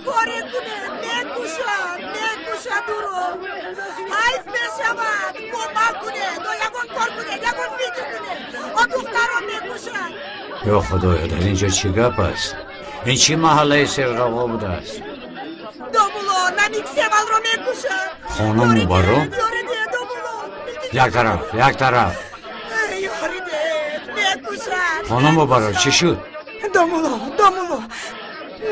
Коре кунед, мекушад, мекушад ӯро. Ҳайф мешавад. Кӯмак кунед, ягон кор кунед, ягон фикр кунед. О духтарро мекушад. Ё Худоё, дар инҷо чӣ гап аст? Ин чӣ маҳаллаи серғавғо будааст? Домулло, Намик Севалро мекушад. Хонум Мубарро? Як тараф, як тараф. Хонум Мубарро, чӣ шуд? Домулло, домулло,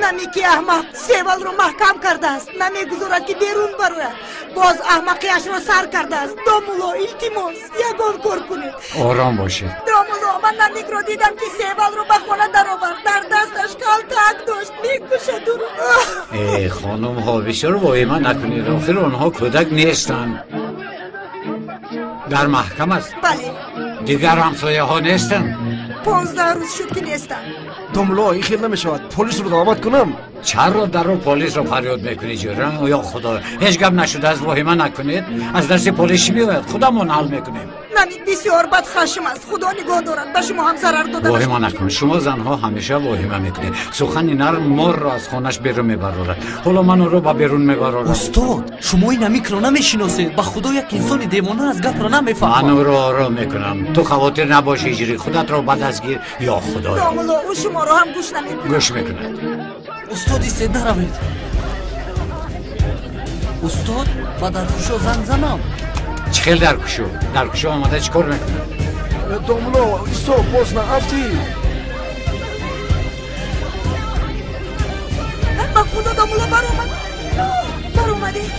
Намики аҳмақ Севалро маҳкам кардааст, намегузорад ки берун барояд. Боз аҳмақиашро сар кардааст. Домулло, илтимос, ягон кор кунед. Ором бошед. Домулло, ман Намикро дидам ки Севалро ба хона даровард. Дар дасташ калтак дошт, мекушад ӯро. Э, хонумҳо, бисёр воҳима накунед. Охир онҳо кӯдак нестанд. Дар маҳкам аст? Бале. Дигар ҳамсояҳо нестанд? 15 рӯз шуд ки нестанд. Домулло, ин хел намешавад. Полисро даъват кунам. Чаро дарро полисро фарёд мекунӣ, ҷӯра? Ё Худо, ҳеҷ гап нашудааст, воҳима накунед. Аз дасти полис чӣ меояд? Худамон ҳал мекунем. Намик бисёр бадхашм аст. Худо нигоҳ дорад, ба шумо ҳам зарар дода. Воҳима накун. Шумо занҳо ҳамеша воҳима мекунед. Сухани нарм морро аз хонаш берун мебарорад. Ҳоло ман ӯро ба берун мебарорам. Устод, шумо ин Намикро намешиносед. Ба Худо як инсони девона аст, гапро намефаҳмад. Ман ӯро ором мекунам. Ту хавотир набош, ҳиҷрӣ. Худатро ба даст гир. Ё Худоё. Домулло, ӯ шуморо ҳам гӯш намекунад. Гӯш мекунад. Устод, истед, наравед. Устод, ба даркушо занг занам. Чӣ хел даркушо? Даркушо омада чӣ кор мекунад? Домулло, исто, боз наафтӣ. Ба Худо, домулло, баромад. Баромадед.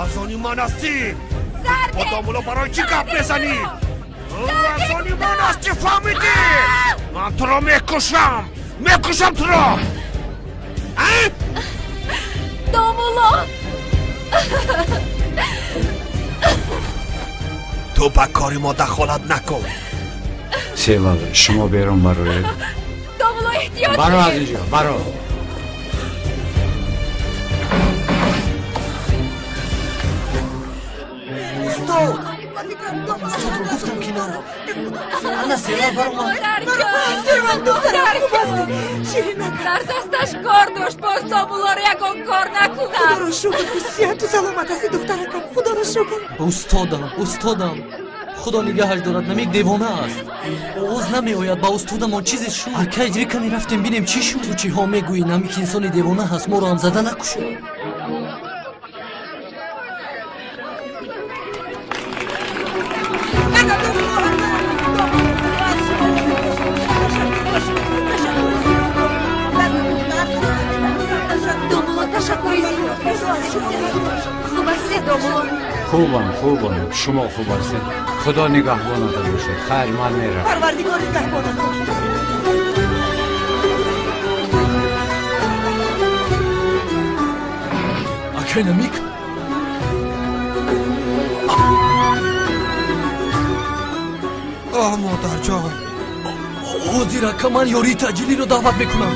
Аз они ман ҳастӣ? Бо домулло барои чӣ гап мезанӣ? Аз они ман ҳастӣ, фаҳмидӣ? Ман туро мекушам, мекушам туро. Домулло, ту ба кори мо дахолат накун. Севал, шумо берун бароед. Домулло, эҳтиёт. Баро аз инҷо, баро. Устодро гуфтам ки нарав. Ана Севал баромад. Севал, духтарам, хуб ҳастӣ? Ширинак. Дар дасташ кор дошт, боз домуллоро ягон кор накунад. Худоро шукр, ки сиҳату саломат ҳастӣ, духтаракам. Худоро шукр. Устодам, устодам, Худо нигаҳаш дорад, Намик девона аст. Овоз намеояд, ба устодамон чизе шуд. Ака иҷри каме рафтем бинем чӣ шуд. Ту чиҳо мегӯӣ? Намик инсони девона ҳаст, моро ҳам зада накушад. Хубам, хубам, шумо хуб ҳастед. Худо нигаҳбонатон бошад. Хайр, ман меравам. Парвардигор нигаҳбонатон. Акай Намик, Оҳ, модарҷон. Ҳозир ака, ман ёрии таъҷилиро даъват мекунам.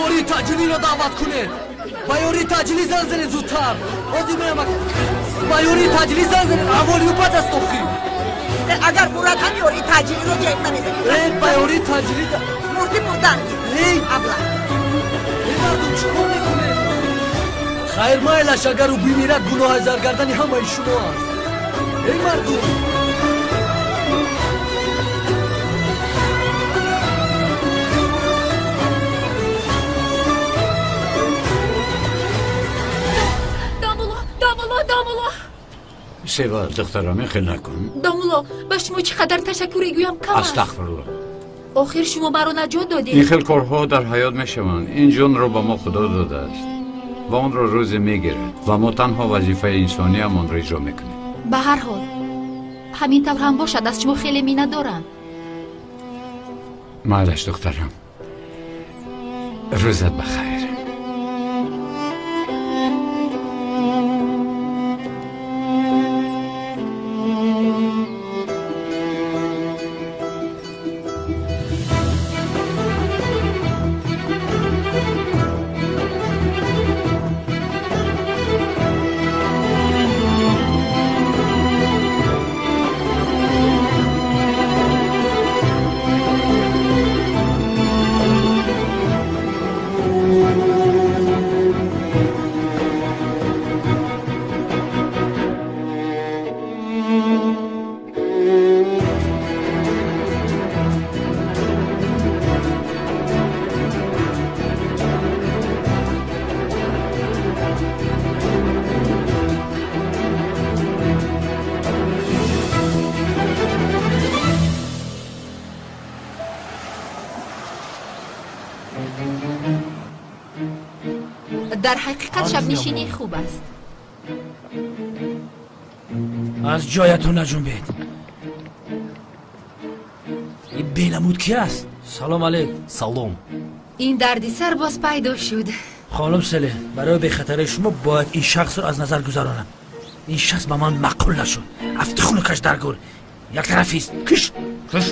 Ёрии таъҷилиро даъват кунед. Ба ёрии таъҷилӣ занг занед зудтар. Ҳозир меям. Ба ёрии таъҷилӣ занг занед. Аҳволи ӯ бад аст охир. Агар мурад ҳам ёрии таъҷилиро ҷайб намезанед. Э, ба ёрии таъҷилӣ мурди мурдан гир. Эй, абла. Эй мардум, чӣ кор мекунед? Хайр, майлаш, агар ӯ бимирад, гуноҳаш дар гардани ҳамаи шумо аст. Эй мардум! Домулло, домулло, домулло. Севал, духтарам, ин хел накун. Домулло, ба шумо чӣ қадар ташаккуре гӯям кам аст. Астағфирулло. Охир шумо маро наҷот додед. Ин хел корҳо дар ҳаёт мешаванд. Ин ҷонро ба мо Худо додааст ва онро рӯзе мегирад ва мо танҳо вазифаи инсониамонро иҷро мекунем. Ба ҳар ҳол, ҳамин тавр ҳам бошад, аз шумо хеле миннатдорам. Майлаш, духтарам, рӯзат ба хайр. Дар ҳақиқат шабнишинӣ хуб аст. Аз ҷоятон наҷунбед. Ин бенамуд ки аст? Салом алейк. Салом. Ин дарди сар боз пайдо шуд. Хонум Селен, барои бехатарии шумо бояд ин шахсро аз назар гузаронам. Ин шахс ба ман маъқул нашуд. Афти хунукаш дар гур. Яктарафист. Киш, киш.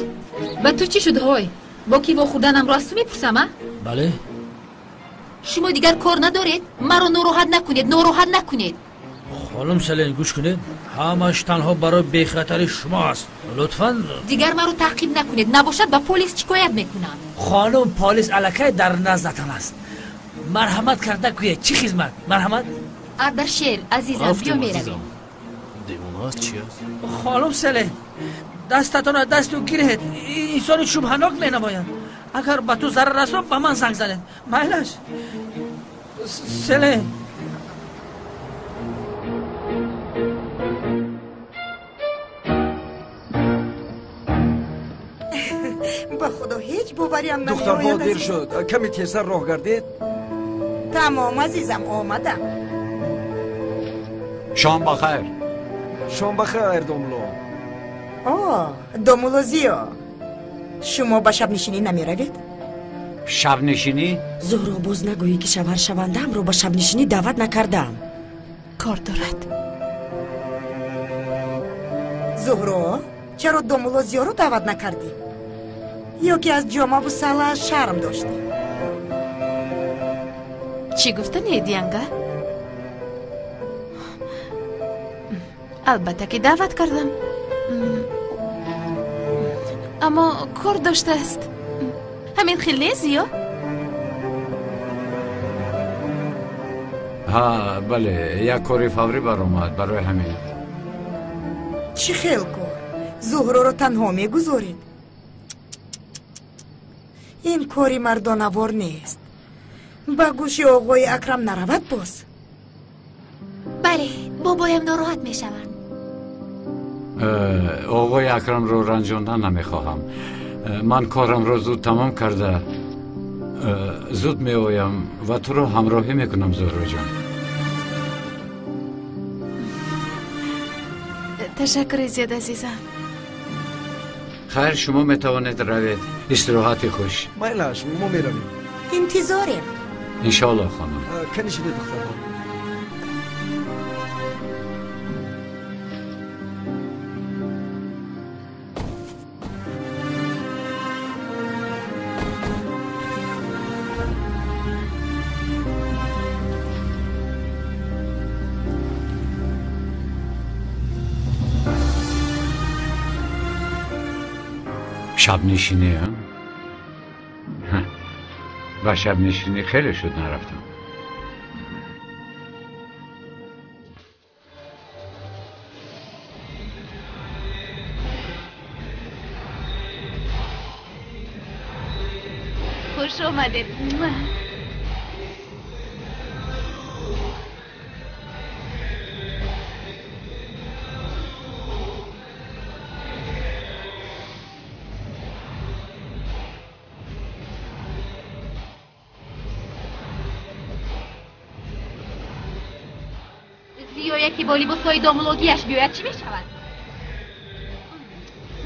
Ба ту чӣ шуд, ҳой? Бо кӣ вохӯрданамро аз ту мепурсам, а? Бале. Шумо дигар кор надоред? Маро нороҳат накунед, нороҳат накунед. Хонум Селен, гӯш кунед. Ҳамаш танҳо барои бехатарии шумо аст. Лутфан дигар маро таъқиб накунед, набошад ба полис шикоят мекунам. Хонум, полис аллакай дар наздатон аст. Марҳамат карда гӯед, чӣ хизмат? Марҳамат. Ардашер, азизам, биё меравем. Девона аст, чи аст? Хонум Селен, дастатонро дасту гиред. Инсони шубҳанок менамояд. Агар ба ту зарар расонад, ба ман занг занед. Майлаш. Селен. Ба худо ҳеҷ бовариам намеояд. Духтарҳо, дер шуд, каме тезтар роҳ гардед. Тамом, азизам, омадам. Шом ба хайр. Шом ба хайр, домулло. О, домулло Зиё, шумо ба шабнишинӣ намеравед? Шабнишинӣ? Зуҳро, боз нагӯӣ, ки шавҳаршавандаамро ба шабнишинӣ даъват накардаам. Кор дорад. Зуҳро, чаро домулло Зиёро даъват накардӣ? Ё ки аз ҷомаву сала шарм доштӣ? Чӣ гуфтанед, Янга? Албатта ки даъват кардам, аммо кор доштааст. Ҳамин хел не, Зиё? Ҳа, бале, як кори фаврӣ баромад, барои ҳамин. Чӣ хел кор? Зуҳроро танҳо мегузоред? Ин кори мардонавор нест. Ба гӯши оғои Акрам наравад боз. Бале, бобоям нороҳат мешаванд. Оғои Акрамро ранҷондан намехоҳам. Ман корамро зуд тамом карда зуд меоям ва туро ҳамроҳӣ мекунам, Зуҳроҷон. Ташаккури зиёд, азизам. Хайр, шумо метавонед равед. Истироҳати хуш. Майлаш, мо меравем. Интизорем. Иншоалло, хонум. Канишиде, духтарҳо. Шабнишинӣ? Ба шабнишинӣ хеле шуд нарафтам. Хуш омадед. Зиёя ки бо либосҳои домулогиаш биёяд, чӣ мешавад?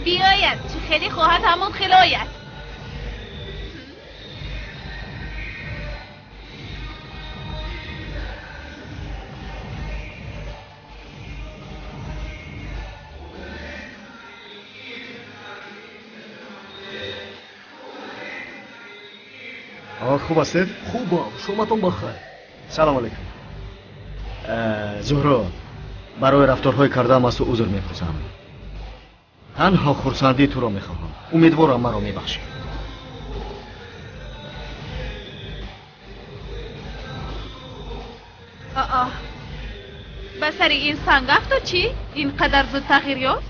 Биёяд, чӣ хеле хоҳад, ҳамон хел ояд. Хуб ҳастед? Хубам, шоматон бахайр. Салом алейкум. Зуҳро, барои рафторҳои кардаам аз ту узр мепурсам. Танҳо хурсандии туро мехоҳам. Умедворам маро мебахшӣ. Ба сари ин санг афтод чӣ? Ин қадар зуд тағйир ёфт?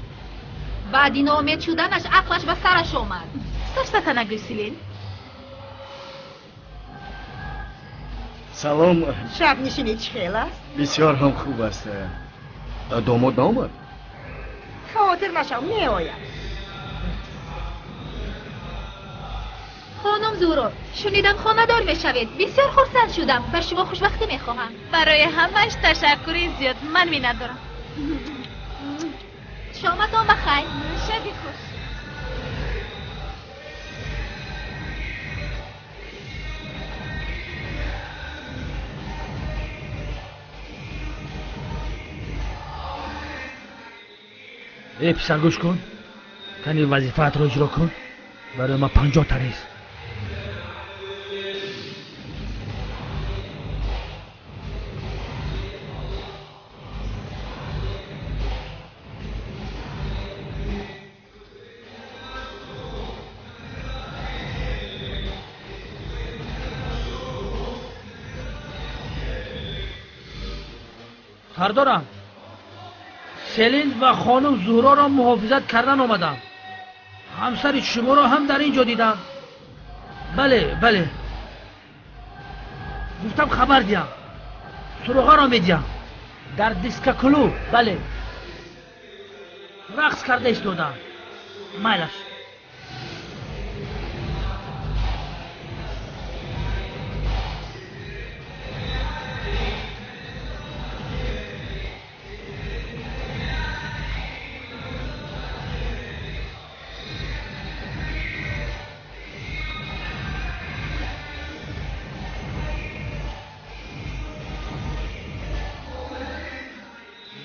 Баъди ноумед шуданаш ақлаш ба сараш омад. Сафсата нагӯ, Селин. Салом. Шабнишинӣ чӣ хел аст? Бисёр ҳам хуб аст. Домод наомад? Хавотир нашав, меояд. Хонум Зуҳро, шунидам хонадор мешавед. Бисёр хурсанд шудам. Бар шумо хушбахтӣ мехоҳам. Барои ҳамааш ташаккури зиёд. Ман миннатдорам. Шоматон ба хайр. Шаби хуш. Э писар, гӯш кун. Кани вазифаатро иҷро кун. Барои ман 50 тарез. Сардорам, Селин ва хонум Зуҳроро муҳофизат кардан омадам. Ҳамсари шуморо ҳам дар ин ҷо дидам. Бале, бале. Гуфтам хабар диҳам. Суроғаро медиҳам. Дар дискоклуб, бале. Рақс карда истодам. Майлаш.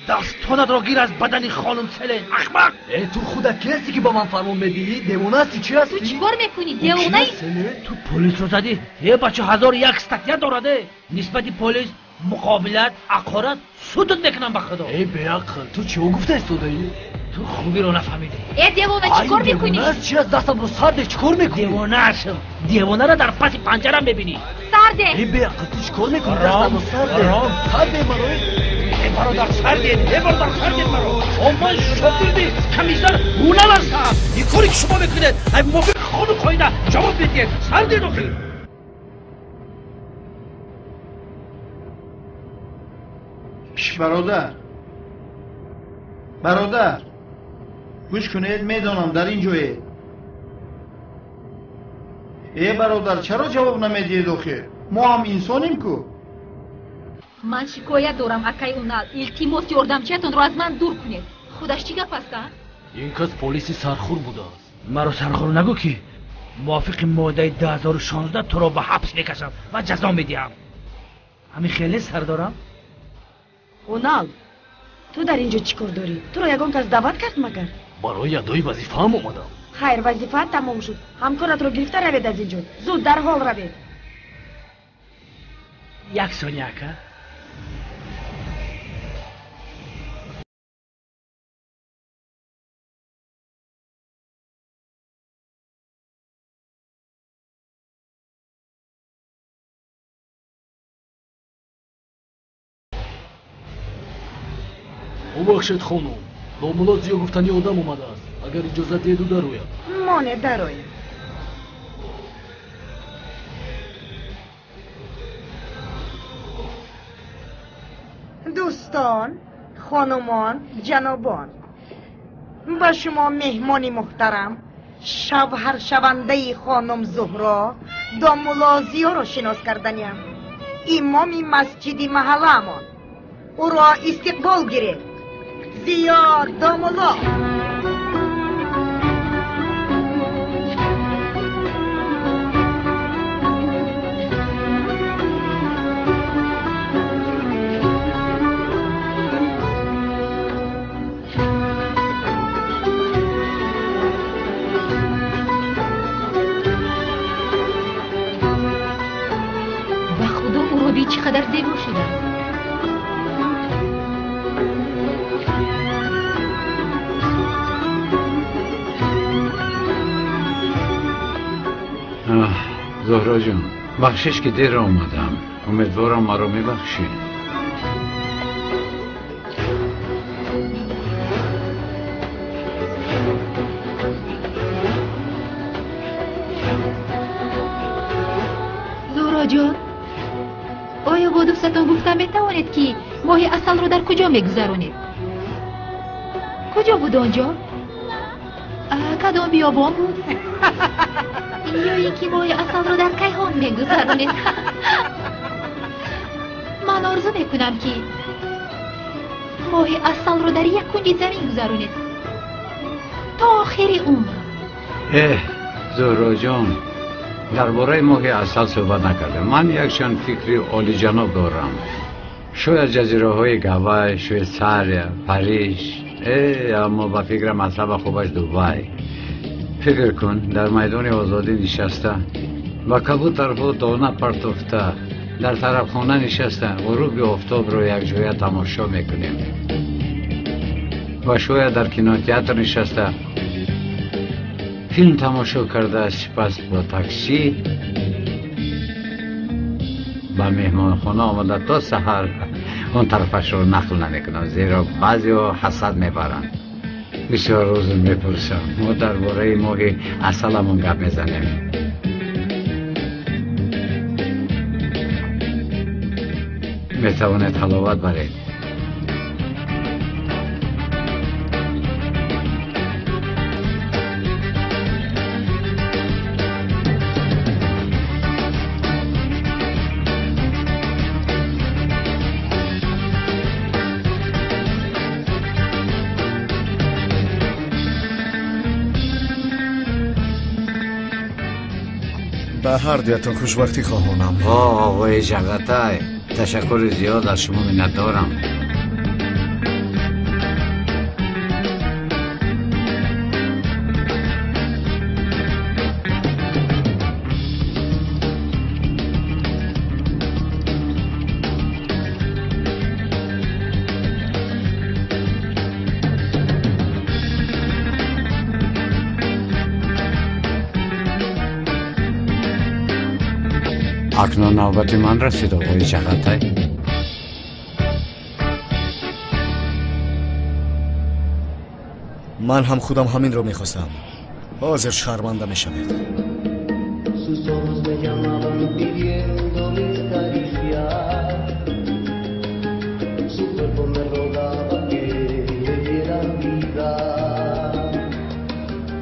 Дастонатро гир аз бадани хонум Селин, аҳмақ! Э, ту худат ки ҳастӣ, ки ба ман фармон медиҳӣ? Девона ҳастӣ, чӣ ҳастӣ? Ту чӣ кор мекунӣ, девонаи? Ту полисро задӣ? Э бача, 1001 статья дорад, э! Нисбати полис муқобилат, ақорат, судат мекунам ба худо. Э беақл, ту чиҳо гуфта истодаӣ? Ту хубиро нафаҳмидӣ. Э девона, чӣ кор мекунӣ? Девона чи аст? Дастамро сарде, чӣ кор мекунӣ? Девонаашм. Девонаро дар паси панҷара мебинӣ. Сарде! Э беақл, ту чӣ кор мекунӣ? Дастамро сарде. Сарде маро. Э бародар, сардед, э бародар, сардед маро. О ман шогирди комиссар Ҳунал ҳастам. Ин коре ки шумо мекунед, ай мувофиқи қонун қоида ҷавоб медиҳед. Сардед охир. Бародар, бародар, гӯш кунед, медонам дар ин ҷое. Э бародар, чаро ҷавоб намедиҳед охир? Мо ҳам инсонем ку. Ман шикоят дорам, акай Унал. Илтимос, ёрдамчиятонро аз ман дур кунед. Худаш чӣ гап аст, а? Ин кас полиси сархур будааст. Маро сархур нагӯ, ки мувофиқи моддаи 2016 туро ба ҳабс мекашам ва ҷазо медиҳам. Ҳамин хеле сардорам? Унал, ту дар ин ҷо чӣ кор дорӣ? Туро ягон кас даъват кард магар? Барои адои вазифаам омадам. Хайр, вазифаат тамом шуд. Ҳамкоратро гирифта равед аз ин ҷо. Зуд, дарҳол равед. Як сония, ака. Бубахшед, хонум, домулло Зиё гуфтани одам омадааст. Агар иҷозат диҳед, ӯ дарояд. Моне, дарояд. Дӯстон, хонумон, ҷанобон, ба шумо меҳмони муҳтарам, шавҳаршавандаи хонум Зуҳро, домулло Зиёро шинос карданиам. Имоми масҷиди маҳаллаамон. Ӯро истиқбол гиред. Зиё домулло. қадар зебо шудааст. Зуҳро ҷон, бахшиш ки дер омадам. Умедворам маро мебахшӣ. Зуҳроҷон, оё бо дӯстатон гуфта метавонед, ки моҳи асалро дар куҷо мегузаронед? Куҷо буд он ҷо? Кадом биёбон буд? Ё ин ки моҳи асалро дар кайҳон мегузаронед? Ман орзу мекунам, ки моҳи асалро дар як кунҷи замин гузаронед то охири умр. Эҳ, Зуҳроҷон, дар бораи моҳи асал суҳбат накардем. Ман якчанд фикри олиҷаноб дорам. Шояд ҷазираҳои Гавай, Швейтсария, Париж, аммо ба фикрам аз ҳама хубаш Дубай. Фикр кун, дар майдони озодӣ нишаста, ба кабутарҳо дона партофта, дар тарабхона нишаста, ғуруби офтобро якҷоя тамошо мекунем. Ва шояд дар кинотеатр нишаста, филм тамошо карда, сипас бо таксӣ ба меҳмонхона омада то саҳар. Он тарафашро нақл намекунам, зеро баъзеҳо ҳасад мебаранд. Бисёр узр мепурсам, мо дар бораи моҳи асаламон гап мезанем. Метавонед ҳаловат баред. Ба ҳар дуятон хушбахтӣ хоҳонам. Оғои Ҷағатай, ташаккури зиёд, аз шумо миннатдорам. Акнун навбати ман расид, оғои Ҷағатай. Ман ҳам худам ҳаминро мехостам. Ҳозир шарманда мешавед. Sus ojos me llamaban pidiendo mis caricias. Su cuerpo me rogaba que le diera vida.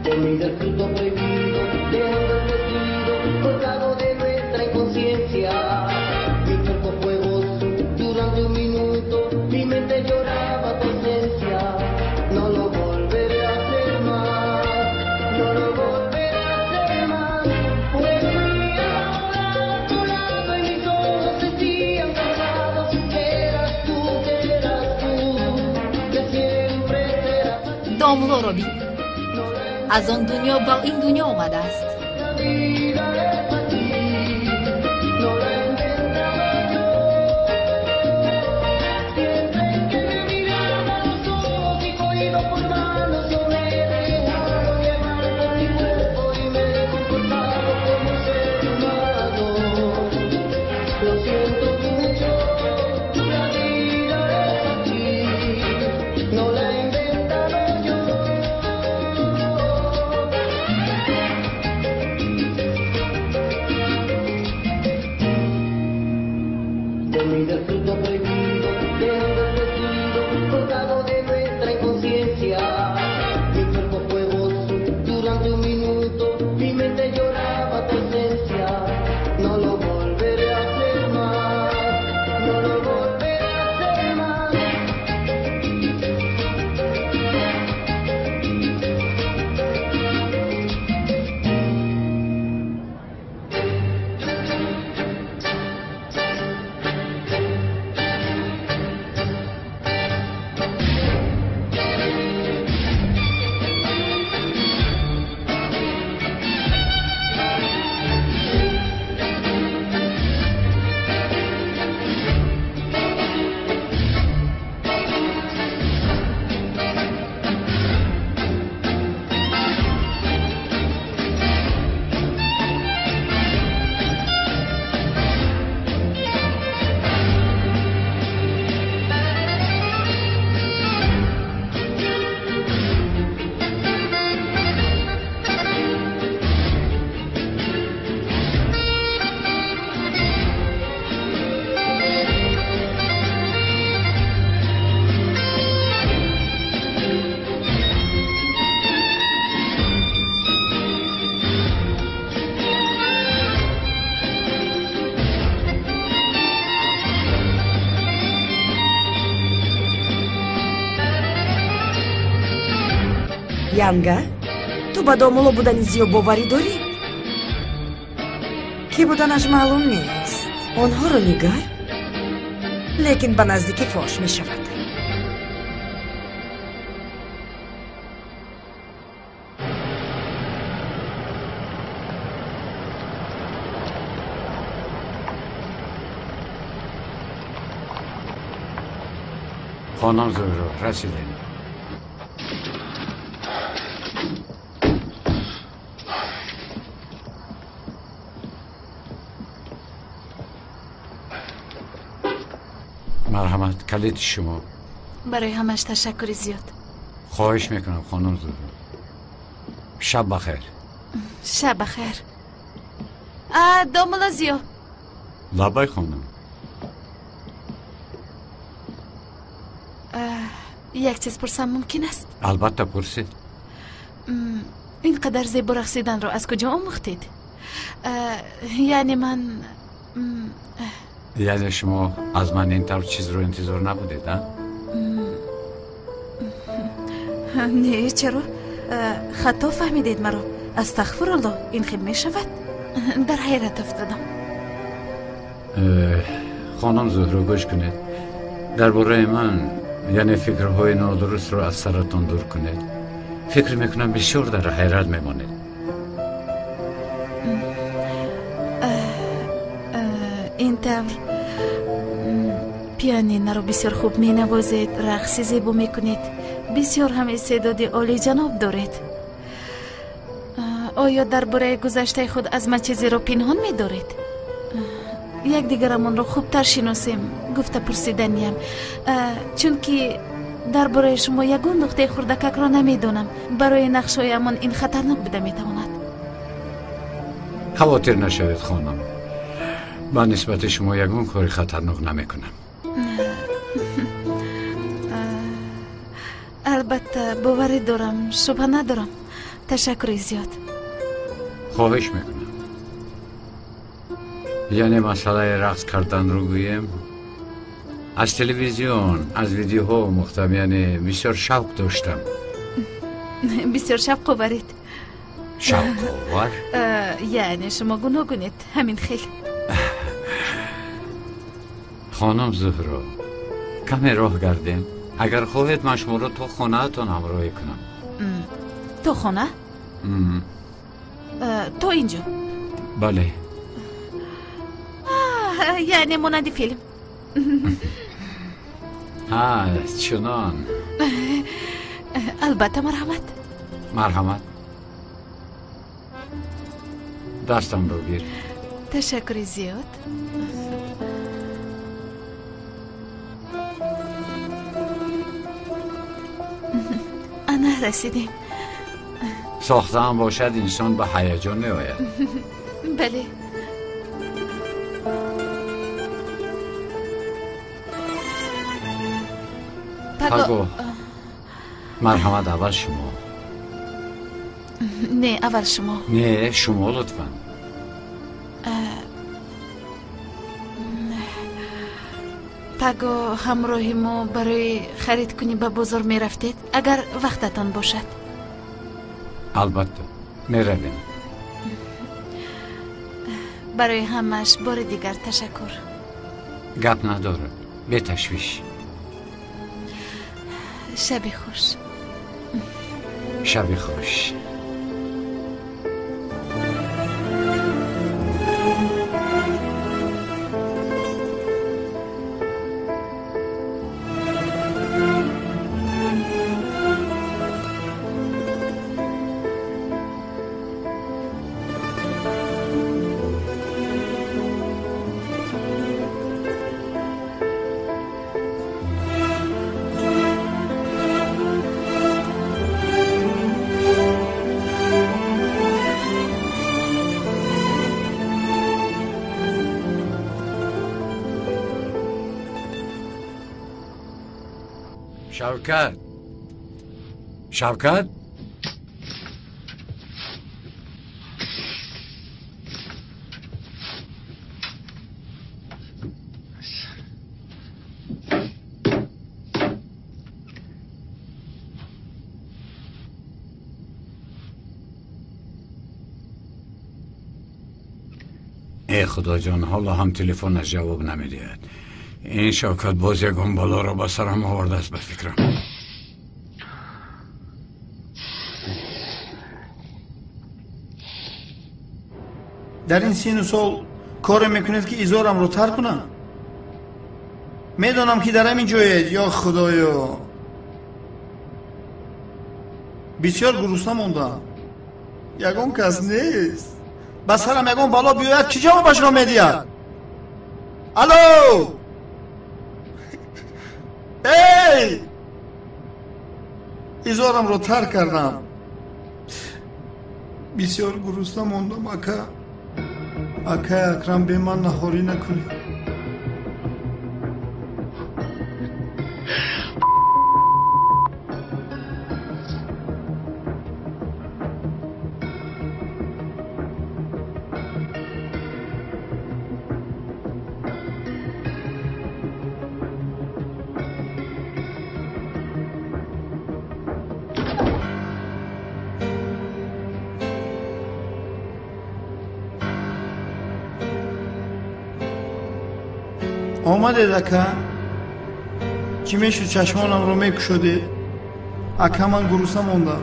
Comí del fruto prohibido, dejando el vestido colgado de nuestra inconsciencia. Mi cuerpo fue gozo durante un minuto, mi mente lloraba tu ausencia. No lo volveré a hacer más, no lo volveré a hacer más. Pues ahora a tu lado y mis ojos decían cansados que eras tú, que eras tú, que siempre serás. Домлоро бин, аз он дунё ба ин дунё омадааст. La vida es así, no la he inventado yo. Siempre que me miraba a los ojos y cogido por manos, yo me he dejado llevar por mi cuerpo y me he comportado como un ser humano. Lo siento mucho, la vida es así, no la he inventado yo. Янга, ту ба домулло будани Зиё боварӣ дорӣ? Кӣ буданаш маълум нест. Онҳоро нигар. Лекин ба наздикӣ фош мешавад. Хонум Зуҳро, расидем. Марҳамат, калиди шумо. Барои ҳамаш ташаккури зиёд. Хоҳиш мекунам, хонум Зуҳро. Шаб бахайр. Шаб бахайр. Домулло Зиё. Лаббай, хонум. Як чиз пурсам мумкин аст? Албатта, пурсед. Ин қадар зебо рақсиданро аз куҷо омӯхтед? Яъне ман Яъне шумо аз ман ин тавр чизро интизор набудед, а? Не, чаро? Хато фаҳмидед маро. Астағфируллоҳ, ин хел мешавад? Дар ҳайрат афтодам. Хонум Зуҳро, гӯш кунед. Дар бораи ман, яъне фикрҳои нодурустро аз саратон дур кунед. Фикр мекунам бисёр дар ҳайрат мемонед. Ин тавр пианиноро бисёр хуб менавозед, рақси зебо мекунед, бисёр ҳам истеъдоди олиҷаноб доред. Оё дар бораи гузаштаи худ аз ман чизеро пинҳон медоред? Якдигарамонро хубтар шиносем, гуфта пурсиданиям, чунки дар бораи шумо ягон нуқтаи хурдакакро намедонам. Барои нақшҳоямон ин хатарнок буда метавонад. Хавотир нашавед, хонум. Ба нисбати шумо ягон кори хатарнок намекунам. Албатта, боварӣ дорам, шубҳа надорам. Ташаккури зиёд. Хоҳиш мекунам. Яъне масъалаи рақс карданро гӯем, аз телевизион, аз видеоҳо омӯхтам, яъне бисёр шавқ доштам. Бисёр шавқоваред. Шавқовар? Яъне шумо гуноҳ кунед, ҳамин хел. Хонум Зуҳро, каме роҳ гардем. Агар хоҳед, ман шуморо то хонаатон ҳамроҳӣ кунам. То хона? То инҷо? Бале. Яъне монанди филм. Ҳа, чунон. Албатта, марҳамат. Марҳамат. Дастамро гир. Ташаккури зиёд. Ана расидем. Сохтаам бошад, инсон ба ҳаяҷон меояд. Бале. Паго. Марҳамат, аввал шумо. Не, аввал шумо. Не, шумо лутфан. Паго ҳамроҳи мо барои харидкунӣ ба бозор мерафтед, агар вақтатон бошад. Албатта, меравем. Барои ҳамааш бори дигар ташаккур. Гап надорад, беташвиш. Шаби хуш. Шаби хуш. Шавкат, Шавкат, Э худоҷон, ҳоло ҳам телефонаш ҷавоб намедиҳад. Ин Шавкат боз ягон балоро ба сарам овардааст, ба фикрам. Дар ин сину сол коре мекунед, ки изорамро тар кунам? Медонам, ки дар ҳамин ҷоед. Ё худоё, бисёр гурусна мондам. Ягон кас нест. Ба сарам ягон бало биёяд, чӣ ҷавобашро медиҳад? Алло, эй, изорамро тар кардам. Бисёр гурусна мондам, ака. Акай Акрам, бе ман наҳорӣ накунед. Омадед, ака? Чӣ мешуд, чашмонамро мекушодед? Ака, ман гурусна мондам.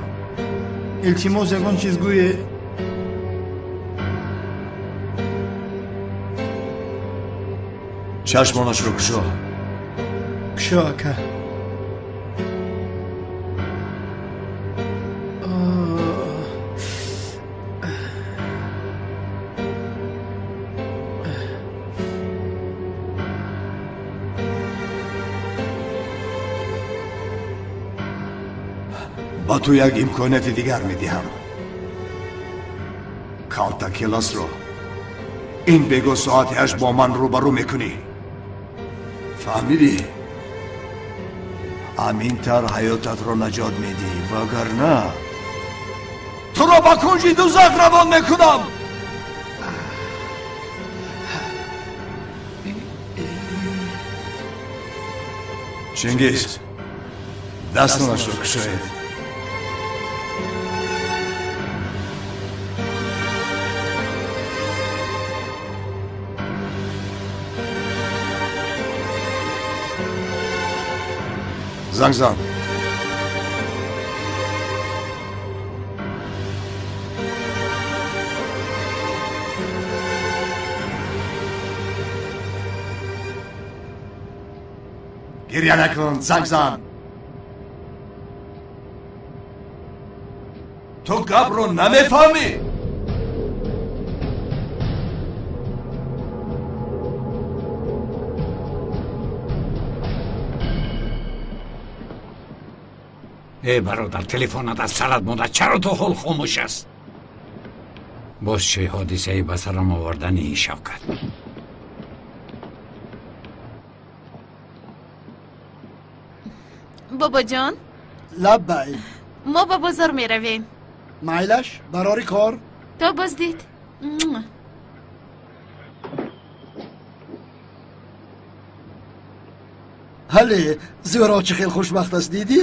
Илтимос, ягон чиз гӯед. Чашмонашро кушо. Кушо, ака. Ба ту як имконияти дигар медиҳам. Калта Келасро ин бего соати 8 бо ман рӯбарӯ мекунӣ. Фаҳмидӣ? Ҳамин тавр ҳаётатро наҷот медиҳӣ, вагарна туро ба кунҷи дузах равон мекунам. Чингиз, дастонашро кушоед. Занг зан. Гирья накун, занг зан. Ту гапро намефаҳмӣ? Э бародар, телефонат аз сарат монда, чаро то ҳол хомӯш аст? Боз чӣ ҳодисае ба сарам овардани ин Шавкат? Бобоҷон. Лаббай. Мо ба бозор меравем. Майлаш, барори кор. То боздид. Ҳале, Зӯҳро чӣ хел хушбахт аст, дидӣ?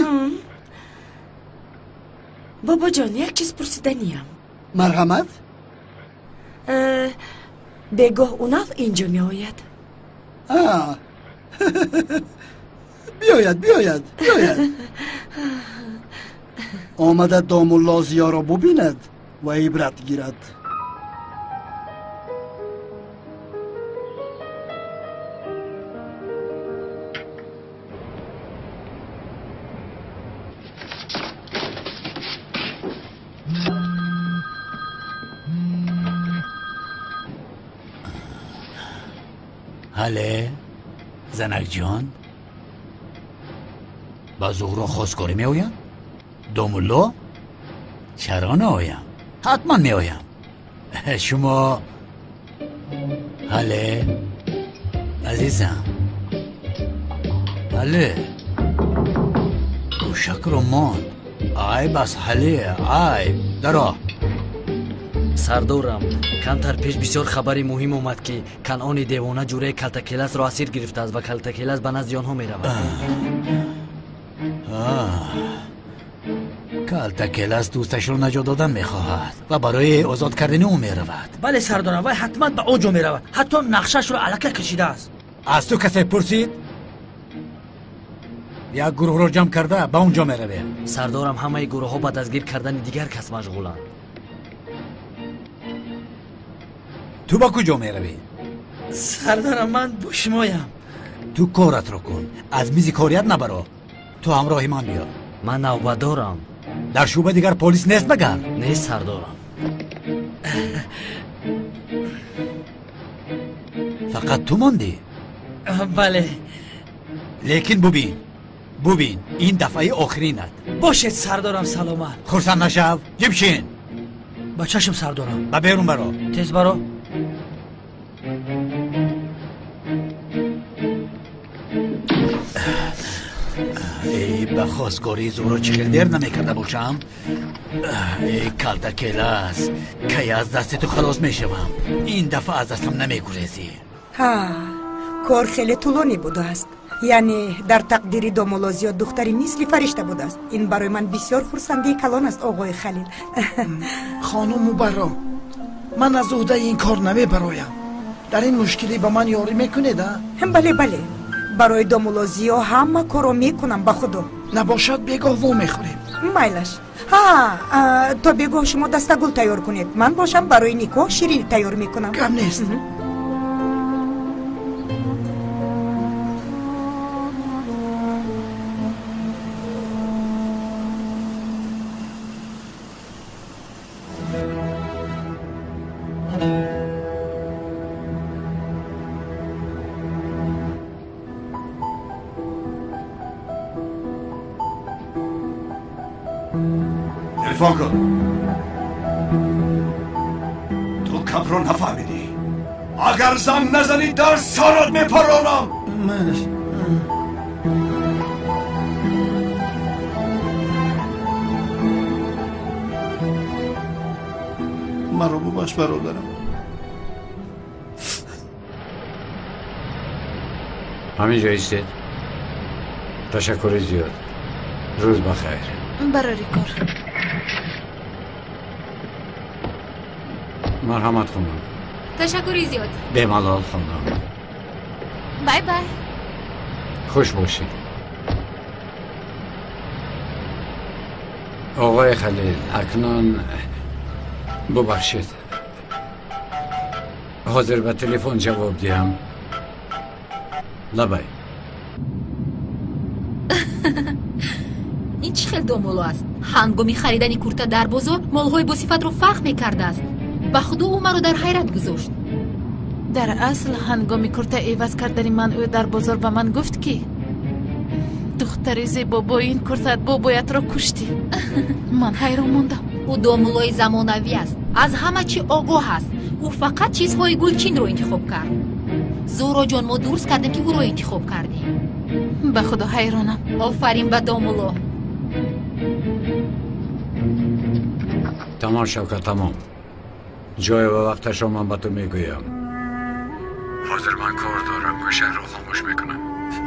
Бобоҷон, як чиз пурсиданиям. Марҳамат. Бегоҳ Унал инҷо меояд. Биёяд, биёяд, биёяд. Омада домулло Зиёро бубинад ва ибрат гирад. ҳале, занакҷон, ба Зуҳро хосгорӣ меоям? Домулло? Чаро наоям? Ҳатман меоям. Шумо ҳале, азизам, ҳале, гӯшакро монд. Айб аст, ҳале, айб. Даро. Сардорам, камтар пеш бисёр хабари муҳим омад, ки Канъони девона ҷураи Калтакеласро асир гирифтааст ва Калтакелас ба назди онҳо меравад. Калтакелас дӯсташро наҷот додан мехоҳад ва барои озод кардани ӯ меравад. Бале сардорам, вай ҳатман ба он ҷо меравад. Ҳатто нақшаашро аллакай кашидааст. Аз ту касе пурсид? Як гурӯҳро ҷамъ карда ба он ҷо меравем. Сардорам, ҳамаи гурӯҳҳо ба дастгир кардани дигар кас машғуланд. Ту ба куҷо меравӣ? Сардорам, ман бо шумоям. Ту коратро кун, аз мизи корият набаро. Ту ҳамроҳи ман биё. Ман навбатдорам. Дар шӯъба дигар полис нест магар? Нест сардорам. Фақат ту мондӣ? Бале. Лекин бубин, ин дафъаи охиринат. Бошед сардорам, саломат. Хурсанд нашав, ҷибшин. Ба чашм сардорам. Ба берун баро. Тез баро. Эй, ба хостгории Зуҳро чӣ хел дер намекарда бошам? Эй, Калтакелас, кай аз дасти ту халос мешавам? Ин дафъа аз дастам намегурезӣ. Ҳа, кор хеле тӯлонӣ будааст. Яъне дар тақдири домулло Зиёд духтари мисли фаришта будааст. Ин барои ман бисёр хурсандии калон аст, оғои Халил. Хонум Мубарро, ман аз уҳдаи ин кор намебароям. Дар ин мушкилӣ ба ман ёрӣ мекунед, а? Бале, бале. Барои домулло Зиё ҳама корро мекунам, ба худо. Набошад, бегоҳ во мехӯрем. Майлаш. Ҳа, то бегоҳ шумо дастагул тайёр кунед. Ман бошам барои никоҳ ширинӣ тайёр мекунам. Гап нест. Телефон кун. Ту капро нафаҳмидӣ. Агар занг назанӣ, дар сарат мепаронам. Маро бубахш, бародарам. Ҳамин ҷо истед. Ташаккури зиёд. Рӯз бахайр. Барори кор. Марҳамат хонум. Ташаккури зиёд. Бемалол хонум. Бай бай. Хуш бошед. Оғои Халил, акнун бубахшед. Ҳозир ба телефон ҷавоб диҳам. Лабай. Ин чӣ хел домулло аст? Ҳангоми харидани курта дар бозор молҳои босифатро фарқ мекардааст. Ба худо ӯ маро дар ҳайрат гузошт. Дар асл ҳангоми курта иваз кардани ман ӯ дар бозор ба ман гуфт, ки духтари зебо, бо ин куртаат бобоятро куштӣ. Ман ҳайрон мондам. Ӯ домуллои замонавӣ аст, аз ҳама чӣ огоҳ аст. Ӯ фақат чизҳои гулчинро интихоб кард. Зуҳроҷон, мо дуруст кардем, ки ӯро интихоб кардем. Ба худо ҳайронам. Офарин ба домулло. Тамом, Шавкат, тамом. Ҷой ва вақташро ман ба ту мегӯям. Ҳозир ман кор дорам, гӯшаро хомӯш мекунам.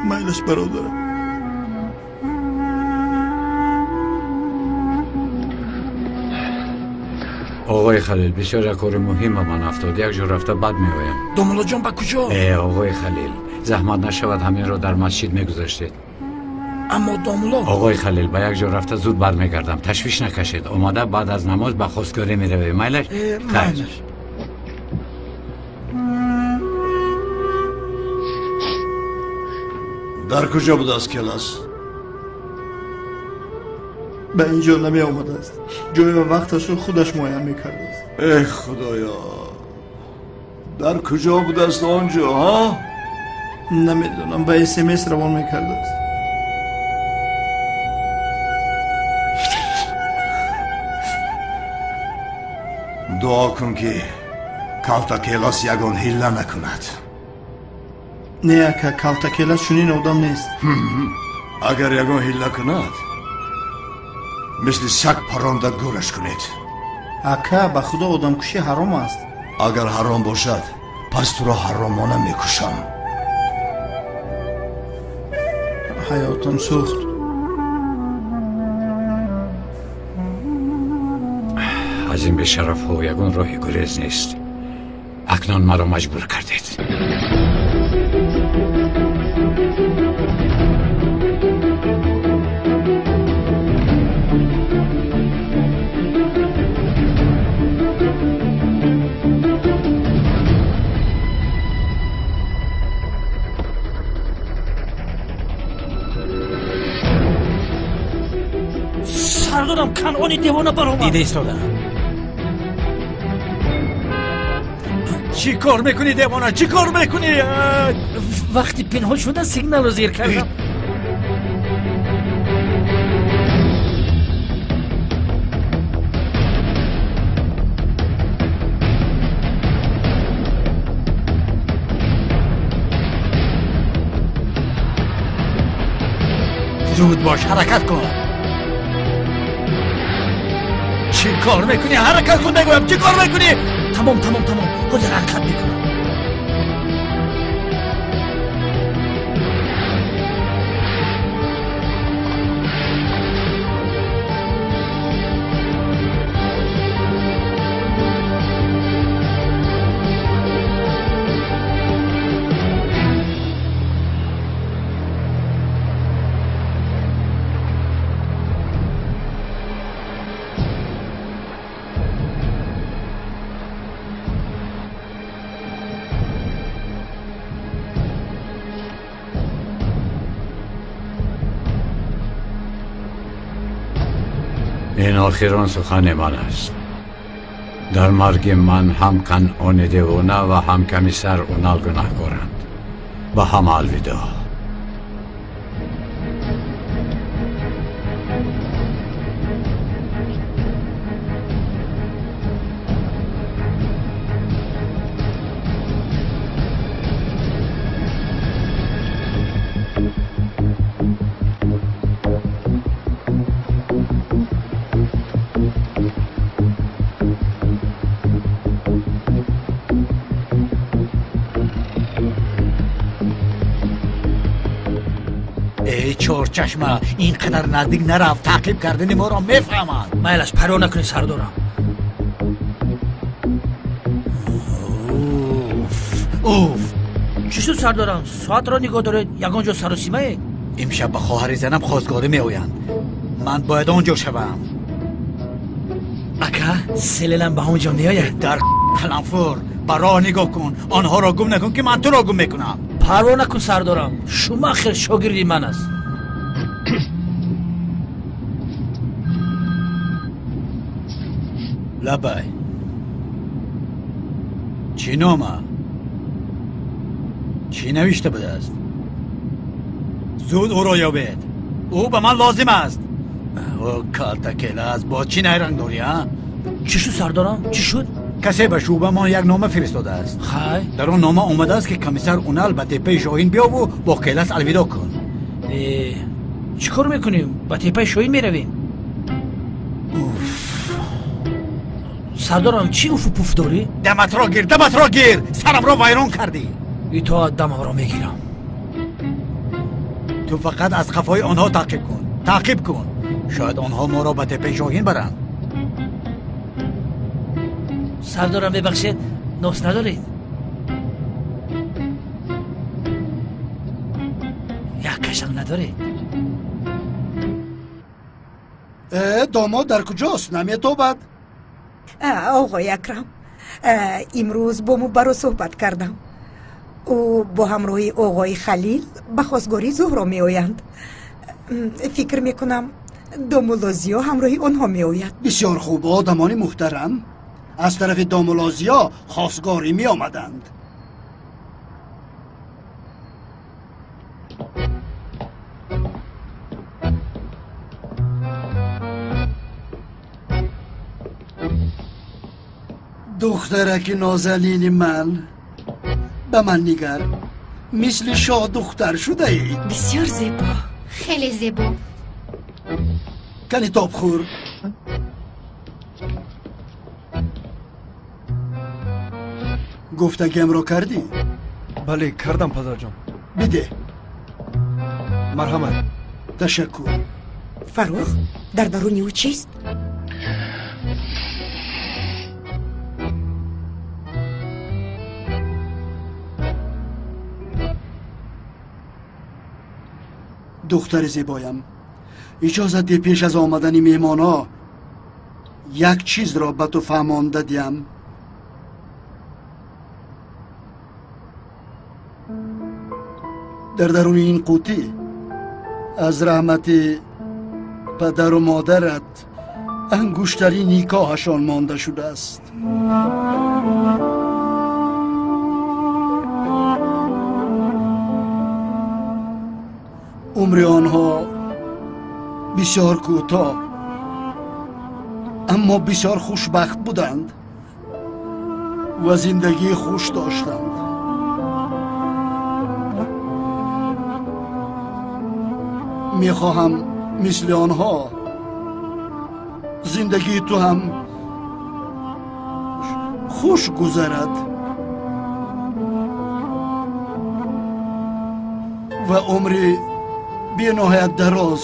Майлаш, бародарам. Оғои Халил, бисёр як кори муҳим ба ман афтод. Як ҷо рафта баъд меоям. Домуллоҷон, ба куҷо? Э, оғои Халил, заҳмат нашавад, ҳаминро дар масҷид мегузаштед. Аммо домулло. Оғои Халил, ба як ҷо рафта зуд бармегардам. Ташвиш накашед. Омада баъд аз намоз ба хостгорӣ меравем. Майлаш? Майлаш. Дар куҷо будааст Келас? Ба ин ҷо намеомадааст. Ҷой ва вақташро худаш муайян мекардааст. Эй худоё, дар куҷо будааст он ҷо, ҳа? Намедонам, ба СМС равон мекардааст. Дуо кун, ки Калтакелас ягон ҳилла накунад. Не, ака, Калтакелас чунин одам нест. Агар ягон ҳилла кунад, мисли саг паронда гӯраш кунед. Ака, ба худо одамкушӣ ҳаром аст. Агар ҳаром бошад, пас туро ҳаромона мекушам. Ҳаётам сӯхт. Аз ин бешарафҳо ягон роҳи гурез нест. Акнун маро маҷбур кардед. Сардорам, Канъони девона баромад. Дида истода. Чӣ кор мекунӣ, девона? Чӣ кор мекунӣ? Вақти пинҳон шуда сигналро зер кардам. Зуд бош, ҳаракат кун. Чӣ кор мекунӣ? Ҳаракат кун, мегӯям. Чӣ кор мекунӣ? Тамом, тамом, тамом. Ҳозир ҳаракат мекунам. Ин охирон сухани ман аст. Дар марги ман ҳам Канъони девона ва ҳам комиссар Унал гунаҳкоранд. Ба ҳама алвидоъ. Чорчашма, ин қадар наздик нарафт, таъқиб кардани моро мефаҳмад. Майлаш, парво накунӣ, сардорам. Уф, уф. Чӣ шуд, сардорам? Соатро нигоҳ доред, ягон ҷо саросимае? Имшаб ба хоҳари занам хостгорӣ меоянд. Ман бояд он ҷо шавам. Ака, селелам ба он ҷо меояд? Дар қаламфур, ба роҳ нигоҳ кун. Онҳоро гум накун, ки ман туро гум мекунам. Парво накун, сардорам. Шумахер шогирди ман аст. Лабай. Чӣ нома? Чӣ навишта будааст? Зуд ӯро ёбед. Ӯ ба ман лозим аст. Ӯ калтакела аст. Боз чӣ найранг дорӣ, а? Чӣ шуд, сардорам? Чӣ шуд? Касе ба шӯъбамон як нома фиристодааст. Хай. Дар он нома омадааст, ки комиссар Унал ба теппаи Шоҳин биёву бо Келас алвидоъ кун. Чӣ кор мекунем? Ба теппаи Шоҳин меравем? Сардорам, чӣ уфу пуф дорӣ? Даматро гир, даматро гир! Сарамро вайрон кардӣ. Итоат, дамамро мегирам. Ту фақат аз қафои онҳо таъқиб кун, таъқиб кун. Шояд онҳо моро ба теппаи Шоҳин баранд. Сардорам, бебахшед, нос надоред? Як кашам надоред? Домод дар куҷост? Наметобад. Оғои Акрам, имрӯз бо Мубарро суҳбат кардам. Ӯ бо ҳамроҳии оғои Халил ба хостгории Зуҳро меоянд. Фикр мекунам, домулло Зиё ҳамроҳи онҳо меояд. Бисёр хуб, одамони муҳтарам аз тарафи домулло Зиё хостгорӣ меомаданд. Духтараки нозанини ман, ба ман нигар, мисли шоҳ духтар шудаӣ. Бисёр зебо. Хеле зебо. Кани тоб хӯр. Гуфтагиамро кардӣ? Бале, кардам, падарҷон. Бидеҳ. Марҳамат. Ташаккур. Фаррух, дар даруни ӯ чист? Духтари зебоям, иҷозат деҳ пеш аз омадани меҳмонҳо як чизро ба ту фаҳмонда диҳам. Дар даруни ин қутӣ аз раҳмати падару модарат ангуштари никоҳашон монда шудааст. Умри онҳо бисёр кӯтоҳ, аммо бисёр хушбахт буданд ва зиндагии хуш доштанд. Мехоҳам мисли онҳо зиндагии ту ҳам хуш гузарад ва умри бениҳоят дароз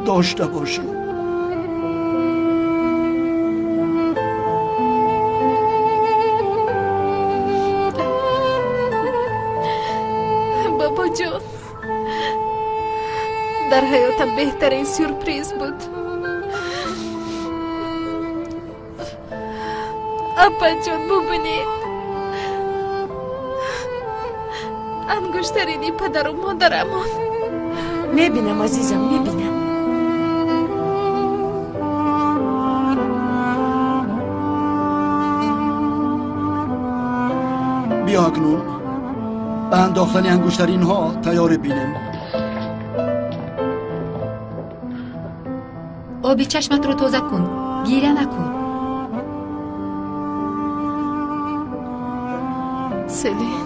дошта бошӣ. Бобоҷон, дар ҳаётам беҳтарин сюрприз буд. Апаҷон, бубинед, ангуштарини падару модарамон. Мебинам, азизам, мебинам. Биё акнун ба андохтани ангуштаринҳо тайёрӣ бинем. Оби чашматро тоза кун, гиря накун. Селин,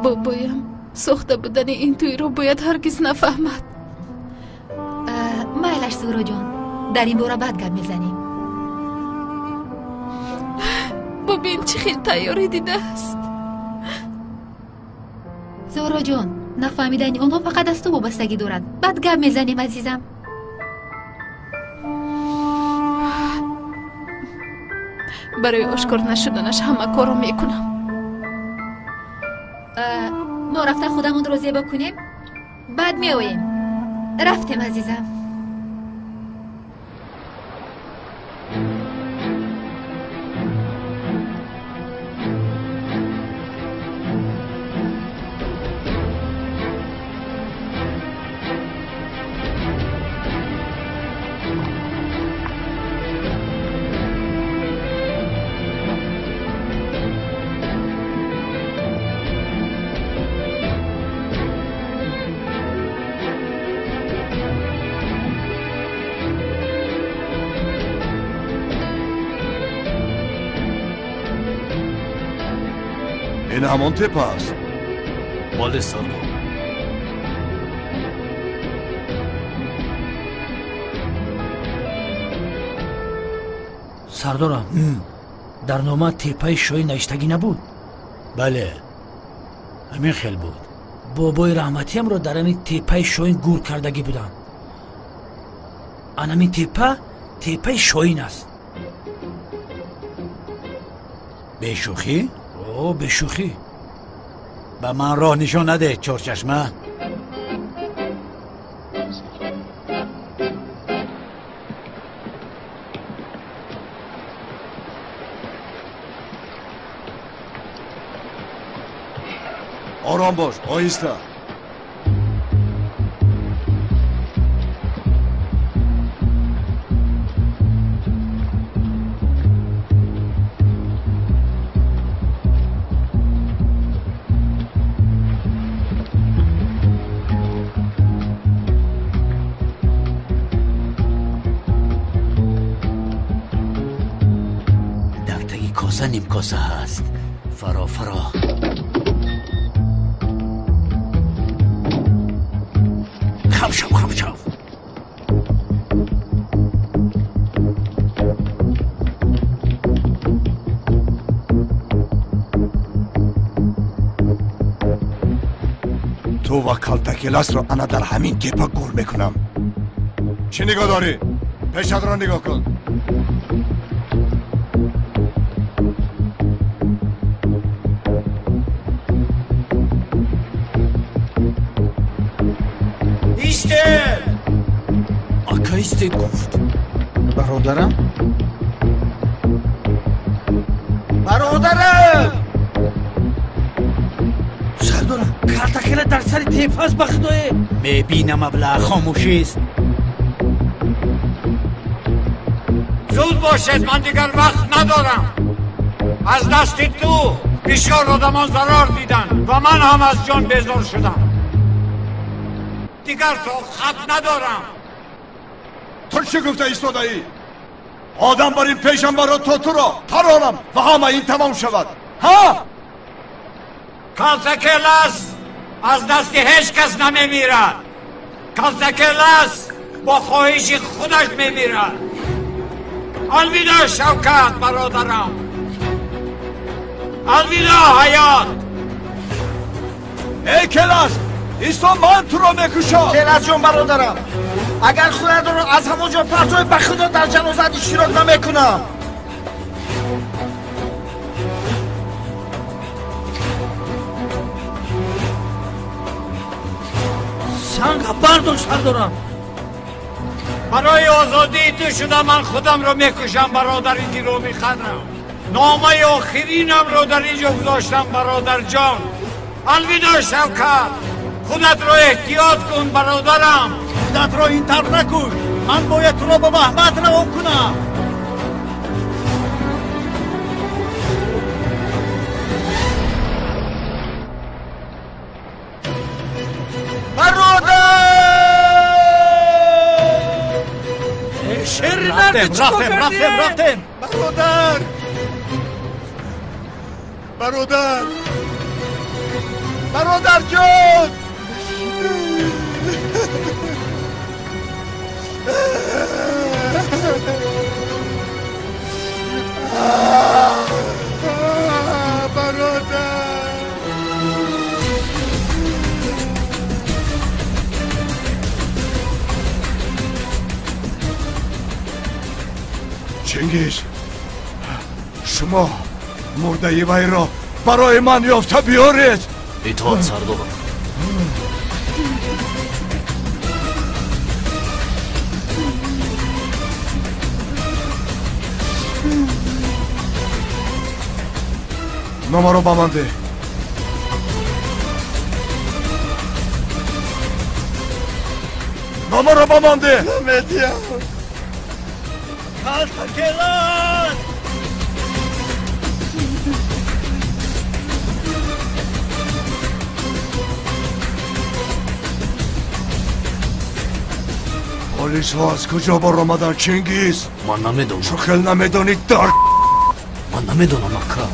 бобоям сохта будани ин тӯйро бояд ҳаргиз нафаҳмад. Майлаш, Зуҳроҷон, дар ин бора баъд гап мезанем. Бубин, чӣ хел тайёрӣ дидааст. Зуҳроҷон, нафаҳмидани онҳо фақат аз ту вобастагӣ дорад. Баъд гап мезанем, азизам. Барои ошкор нашуданаш ҳама корро мекунам. Мо рафта худамонро зебо кунем, баъд меоем. Рафтем, азизам. Ин ҳамон тепа аст. Бале, сардор. Сардорам, дар нома тепаи шоҳӣ навиштагӣ набуд? Бале, ҳамин хел буд. Бобои раҳматиамро дар ҳамин тепаи шоҳин гур кардагӣ буданд. Анамин тепа тепаи шоҳин аст. Бешӯхӣ? О, бешӯхӣ. Ба ман роҳ нишон надеҳ, чорчашма. Ором бош, оҳиста. Дар таги коса нимкоса ҳаст. Фаро, фаро. Хам шав, хам шав. Ту ва калтакеласро ана дар ҳамин тепа гур мекунам. Чӣ нигоҳ дорӣ? Пешатро нигоҳ кун. Наистед гуфт. Бародарам? Бародарам! Сардорам, калтакела дар сари тепа аст, ба худое. Мебинам, аблаҳ, хомӯшист. Зуд бошед, ман дигар вақт надорам. Аз дасти ту бисёр одамон зарар диданд ва ман ҳам аз ҷон безор шудам. Дигар тоқат надорам. Ту чӣ гуфта истодаӣ? Одам бар ин пешам баро то туро таронам ва ҳама ин тамом шавад. Ҳа? Калтакелас аз дасти ҳеҷ кас намемирад. Калтакелас бо хоҳиши худаш мемирад. Алвидо, Шавкат, бародарам. Алвидо, ҳаёт. Эй Келас, исто, ман туро мекушам. Келас ҷон, бародарам, агар худатро аз ҳамон ҷо партоӣ, ба худо дар ҷанозаат иштирок намекунам. Санг бардор, сардорам. Барои озодии ту шуда ман худамро мекушам, бародари гиромӣ қадрам. Номаи охиринамро дар ин ҷо гузоштам, бародарҷон. Алвидо, Шавкат. Худатро эҳтиёт кун, бародарам. Худатро ин тавр накуш. Ман бояд туро ба Маҳмад равон кунам. Рафтем, рафтем, рафтем. Бародар! Бародар! Бародарҷон! Бародар! Чингиз, шумо мурдаи вайро барои ман ёфта биёред. Итоат, сардорам. Номаро ба ман деҳ. Номаро ба ман деҳ. Намедиҳам. Калтакелас! Полисҳо аз куҷо баромаданд, Чингиз? Ман намедонам. Чӣ хел намедонӣ, дар? Ман намедонам, ака.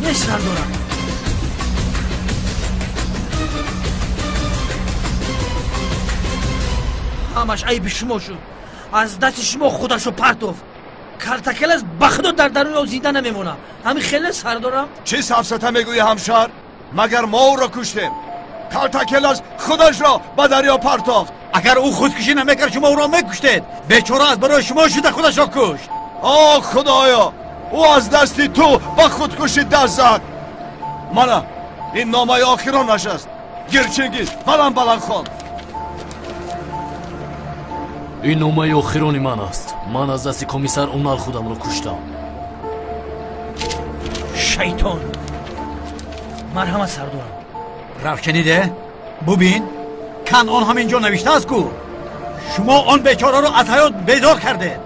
Не, сардорам. Ҳамаш айби шумо шуд. Аз дасти шумо худашо партофт. Калтакелас ба худо дар даруни об зинда намемонад. Ҳамин хеле, сардорам? Чӣ сафсата мегӯӣ, ҳамшаҳр? Магар мо ӯро куштем? Калтакелас худашро ба дарё партофт. Агар ӯ худкушӣ намекард, шумо ӯро мекуштед. Бечора аз барои шумо шуда худашро кушт. О худоё, ӯ аз дасти ту ба худкушӣ даст зад. Мана ин номаи охиронаш аст. Гир, Чингиз, баланд баланд хон. Ин номаи охирони ман аст. Ман аз дасти комиссар Унал худамро куштам. Шайтон! Марҳамат, сардорам. Равшаниде, бубин, кан он ҳамин ҷо навиштааст ку. Шумо он бечораро аз ҳаёт безор кардед.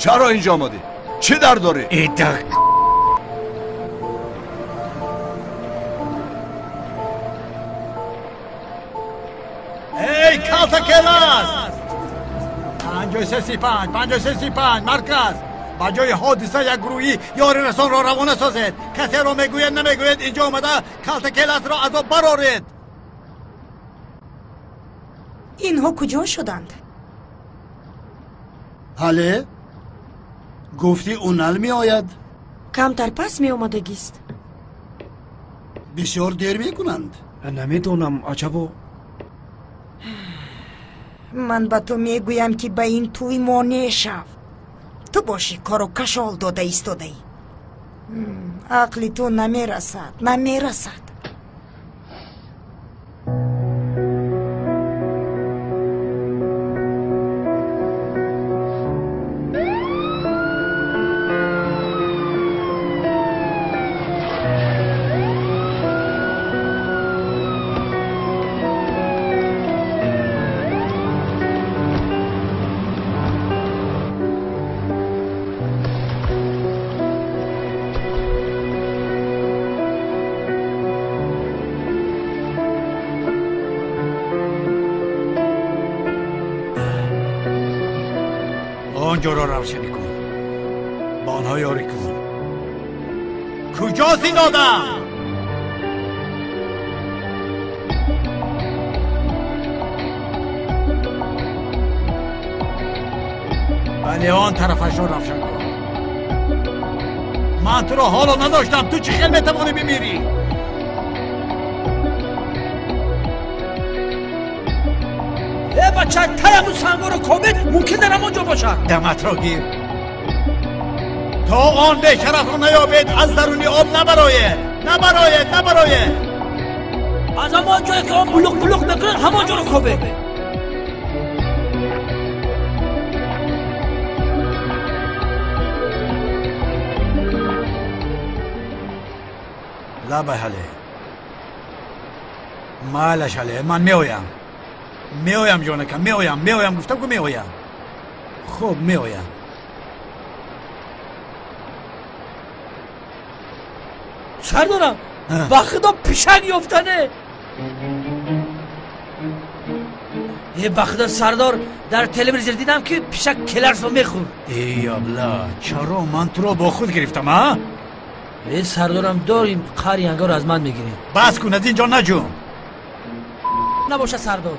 Чаро инҷо омадӣ? Чӣ дар дорӣ? Ида Эй, калтакелас! 5335, 5335, марказ. Ба ҷои ҳодиса як гурӯҳи ёрирасонро равона созед. Касеро мегӯяд, намегӯяд, инҷо омада калтакеласро аз об бароред. Инҳо куҷо шуданд? Ҳале? Гуфтӣ Унал меояд? Камтар пас меомадагист. Бисёр дер мекунанд. Намедонам, аҷабо. Ман ба ту мегӯям, ки ба ин тӯй монеъ шав. Ту бошӣ кору кашол дода истодаӣ. Ақли ту намерасад, намерасад. Он ҷоро равшанӣ кун, ба онҳо ёрӣ кун. Куҷост ин одам? Бале, он тарафашро равшан кун. Ман туро ҳоло надоштам, ту чӣ хел метавонӣ бимирӣ? Э бача, таяму сангоро кобед, мумкин дар ҳамон ҷо бошад. Даматро гир. То он бешарафро наёбед, аз даруни об набароед, набароед, набароед. Аз ҳамон ҷое ки об булуқ булуқ мекунад, ҳамон ҷоро кобед. Лабай ҳале, майлаш ҳале, ман меоям, меоям ҷонакам, меоям, меоям, гуфтам ку меоям. Хуб, меоям. Сардорам, ба худо пишак ёфтане. Э ба худо сардор, дар телевизор дидам ки пишак келарсо мехӯрд. Эй абла, чаро ман туро бо худ гирифтам, а? Э сардорам, дорим қари ангор аз ман мегирем. Бас кун, аз ин ҷо наҷум. Набошад сардор.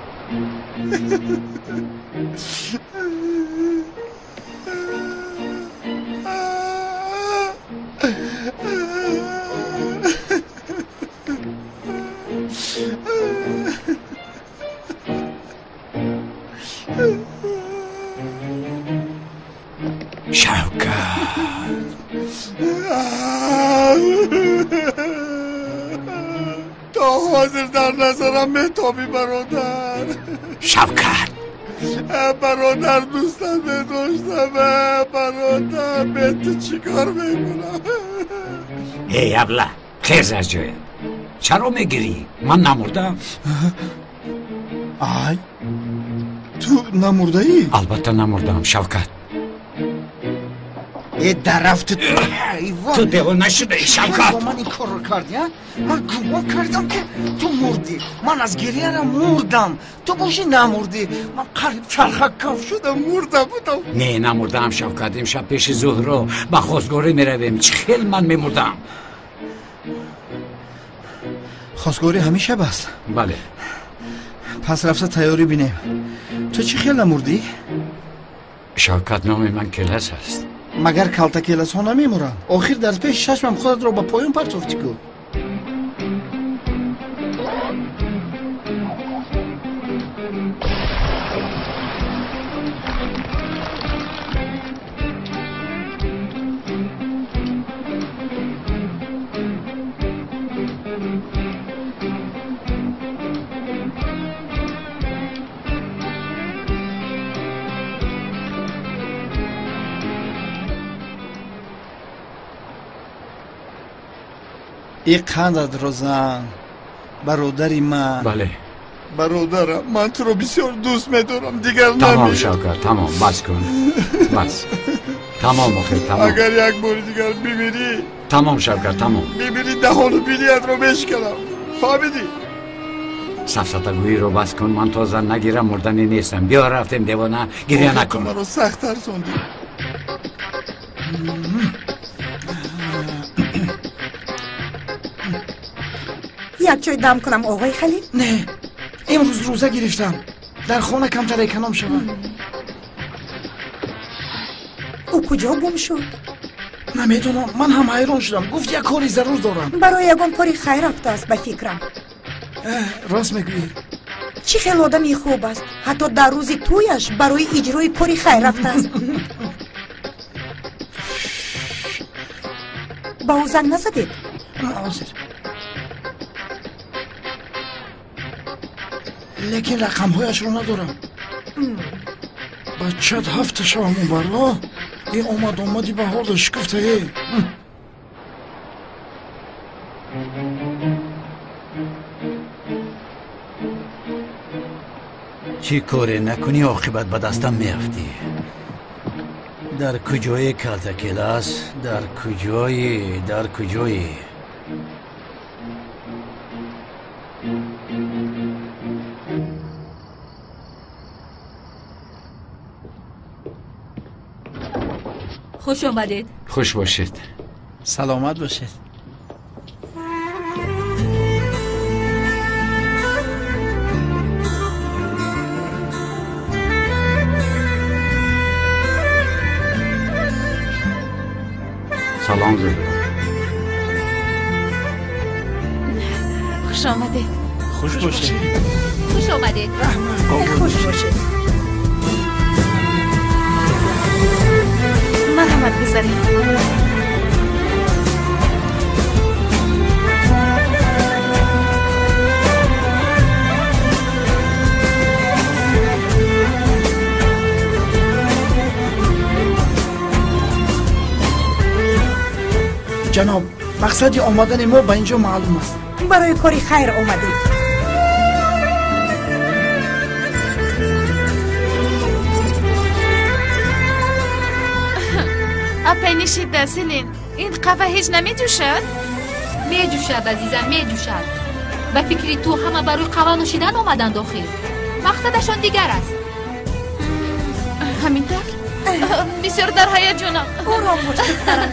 Шавкат, то ҳозир дар назарам метобӣ бародар. Шавкат, бародар, дӯстат медоштам, бародар, бе ту чӣ кор мекунам? Эй абла, хез аз ҷоят. Чаро мегирӣ? Ман намурдам. Ай, ту намурдаӣ? Албатта намурдам, Шавкат. Э дарафти ту девона шудаӣ, Шавкат. Бо ман ин корро кардӣ, а? Ман гумон кардам ки ту мурдӣ. Ман аз гирьяра мурдам, ту бошӣ намурдӣ. Ман қариб чархаккаф шудам, мурда будам. Не, намурдаам, Шавкат. Имшаб пеши Зуҳро ба хостгорӣ меравем. Чӣ хел ман мемурдам? Хостгорӣ ҳамин шаб аст? Бале. Пас рафта тайёрӣ бинем. Ту чӣ хел намурдӣ? Шавкат, номи ман Келас аст. Магар калтакеласҳо намемуранд? Охир дар пеши чашмам худатро ба поён партофтӣ ку. И қандатро зан, бародари ман. Бале, бародарам, ман туро бисёр дӯст медорам, дигар тамом. Шавкат, тамом, бас кун, бас, тамом, охир тамом. Агар як бори дигар бимирӣ. Тамом, Шавкат, тамом. Бимирӣ, даҳону биниятро мешиканам, фаҳмидӣ? Сафсатагӯиро бас кун. Ман то зан нагирам, мурданӣ нестам. Биё рафтем, девона, гиря накун. Маро сахт тарсондӣ. Як чой дам кунам, оғои Халил? Не, имрӯз рӯза гирифтам, дар хона камтар эконом шавам. Ӯ куҷо гум шуд? Намедонам, ман ҳам ҳайрон шудам. Гуфт як кори зарур дорам. Барои ягон кори хайр рафтааст, ба фикрам. Рост мегӯӣ. Чӣ хел одами хуб аст, ҳатто дар рӯзи тӯяш барои иҷрои кори хайр рафтааст. Ба ӯ занг назадед? Ҳозир. Лекин рақамҳояшро надорам. Бачат ҳафта шавам баро, ин омад омади баҳорда шукуфтае. Чӣ коре накунӣ, оқибат ба дастам меафтӣ. Дар куҷое калтакелас? Дар куҷое? Дар куҷое? Хуш омадед. Хуш бошед. Саломат бошед. Салом Зуҳро. Хуш омадед. Хуш бошед. Хуш омадед. Хуш бошед. Марҳамат, гузаред. Ҷаноб, мақсади омадани мо ба инҷо маълум аст. Барои кори хайр омадед. Апай нишида, Селин, ин қаҳва ҳеҷ намеҷӯшад? Меҷӯшад, азизам, меҷӯшад. Ба фикри ту ҳама барои қаҳва нӯшидан омаданд охир. Мақсадашон дигар аст. Ҳамин тавр? Бисёр дар ҳаяҷонам. Ором бош, духтарам.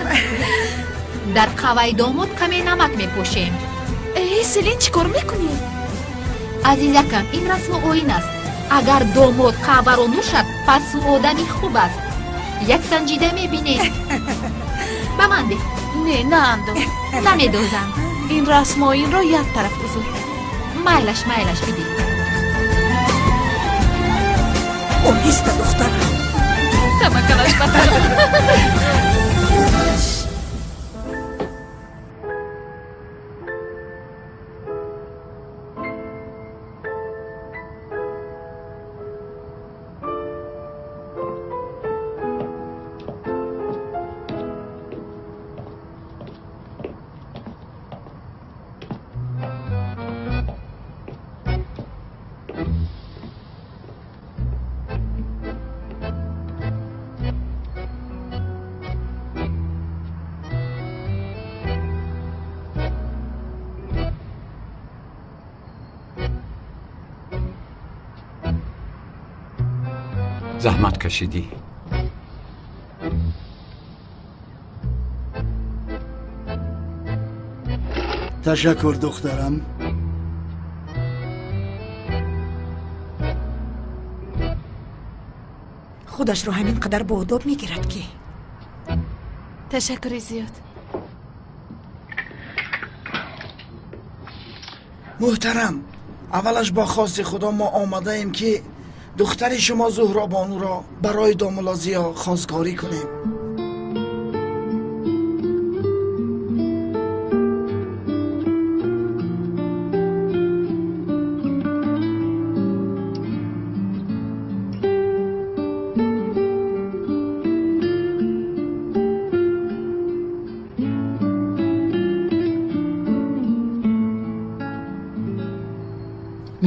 Дар қаҳваи домод каме намак мепошем. Э, Селин, чӣ кор мекунӣ? Азизакам, ин расму оин аст. Агар домод қаҳваро нӯшад, пас ӯ одами хуб аст. Як санҷида мебинем. Ба ман деҳ. Не, наандоз. Намедозам. Ин расму оинро як тараф гузор. Майлаш, майлаш, бидеҳ. Оҳиста, духтарам. Таваккалаш ба Худо. Заҳмат кашидӣ. Ташаккур, духтарам. Худашро ҳамин қадар боодоб мегирад ки. Ташаккури зиёд. Муҳтарам, аввалаш бо хости Худо мо омадаем ки духтари шумо Зуҳробонуро барои домулло Зиё хостгорӣ кунем.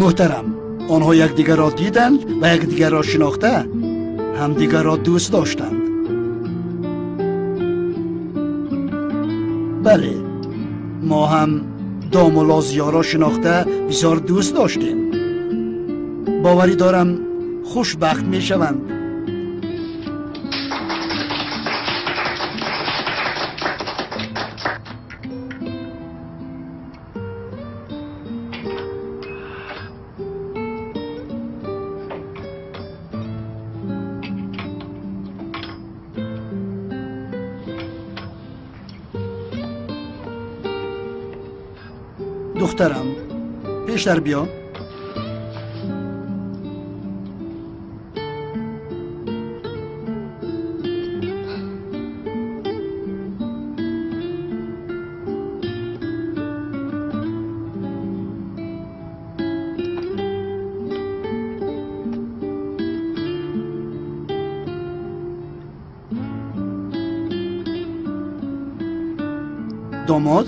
Муҳтарам, онҳо якдигарро диданд ва якдигарро шинохта, ҳамдигарро дӯст доштанд. Бале, мо ҳам домулло Зиёро шинохта бисёр дӯст доштем. Боварӣ дорам, хушбахт мешаванд. Духтарам, пештар биё. Домод?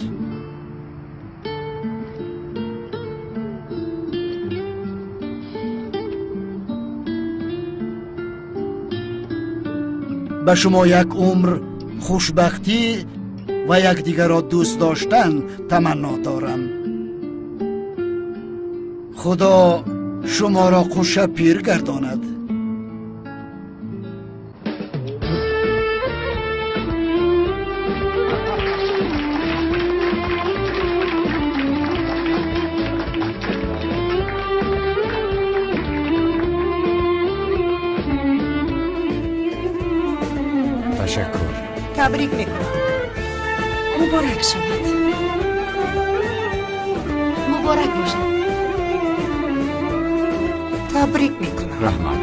Ба шумо як умр хушбахтӣ ва якдигарро дӯст доштан таманно дорам. Худо шуморо қуша пир гардонад. Табрик мекунам. Муборак шавад. Муборак бошад. Табрик мекунам. Раҳмат.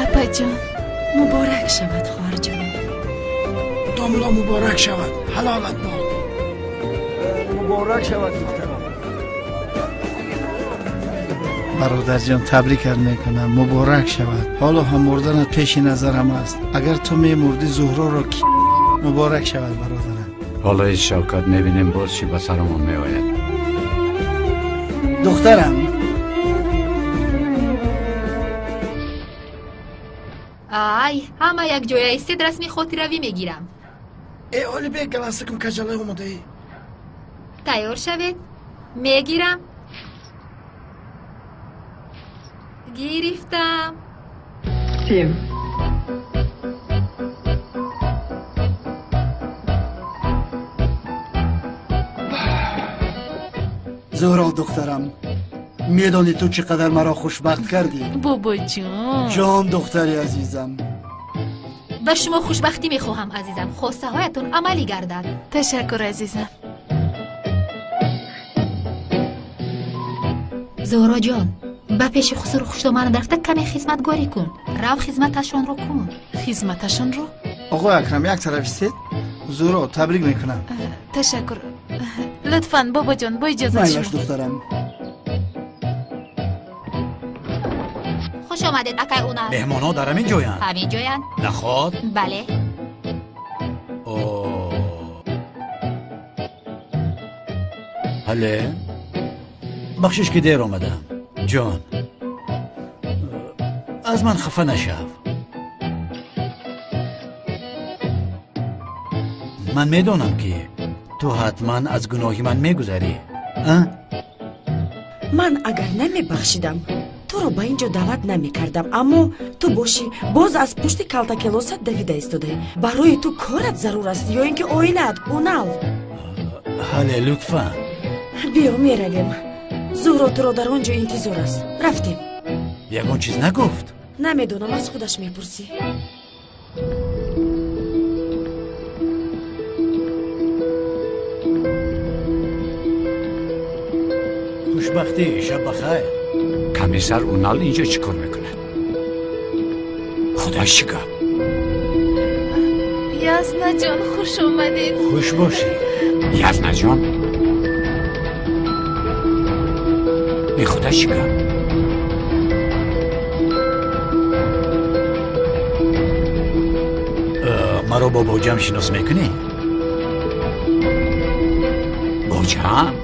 Апайҷон. Муборак шавад, хоҳарҷонам. Домулло муборак шавад. Ҳалолат бод. Муборак шавад, духтарам. Бародарҷон, табрикат мекунам. Муборак шавад. Ҳоло ҳам мурданат пеши назарам аст. Агар ту мемурдӣ, Зуҳроро ки муборак шавад, бародарам. Ҳоло ҳеҷ Шавкат мебинем боз чӣ ба сарамон меояд. Духтарам. Ай, ҳама якҷоя истед, расми хотиравӣ мегирам. Э, Олибек, галастикум каҷалай омодаӣ. Тайёр шавед. Мегирам. Гирифтам. 7. Зуҳро духтарам, медонӣ ту чӣ қадар маро хушбахт кардӣ? Бобоҷон. Ҷон духтари азизам. Ба шумо хушбахтӣ мехоҳам, азизам. Хостаҳоятон амалӣ гардад. Ташаккур, азизам. Зуҳроҷон, ба пеши хусуру хушдоманат рафта каме хизматгорӣ кун. Рав, хизматашонро кун. Хизматашонро? Оғои Акрам, як тараф истед. Зуҳро, табрик мекунам. Ташаккур. Лутфан, бобоҷон, бо иҷозат шумо. Майлаш, духтарам. Хуш омадед, акай Унал. Меҳмонҳо дар ҳамин ҷоянд? Ҳамин ҷоянд. Наход? Бале. Ҳале, бахшиш ки дер омадам. Ҷон, аз ман хафа нашав. Ман медонам ки ту ҳатман аз гуноҳи ман мегузарӣ. Ман агар намебахшидам, туро ба ин ҷо даъват намекардам, аммо ту бошӣ боз аз пушти калтакелосат давида истодаӣ. Барои ту корат зарур аст ё ин ки оилаат, Унал? Ҳале, лутфан. Биё, меравем. Зуҳро туро дар он ҷо интизор аст. Рафтем. Ягон чиз нагуфт? Намедонам, аз худаш мепурсӣ. Хушбахтӣ, шаб бахайр. Комиссар Унал инҷо чӣ кор мекунад? Худои чӣ гап? Язнаҷон, хуш омадед. Хуш бошӣ. Язнаҷон? Бехуда чӣ гап? Маро бо боҷам шинос мекунӣ? Боҷам?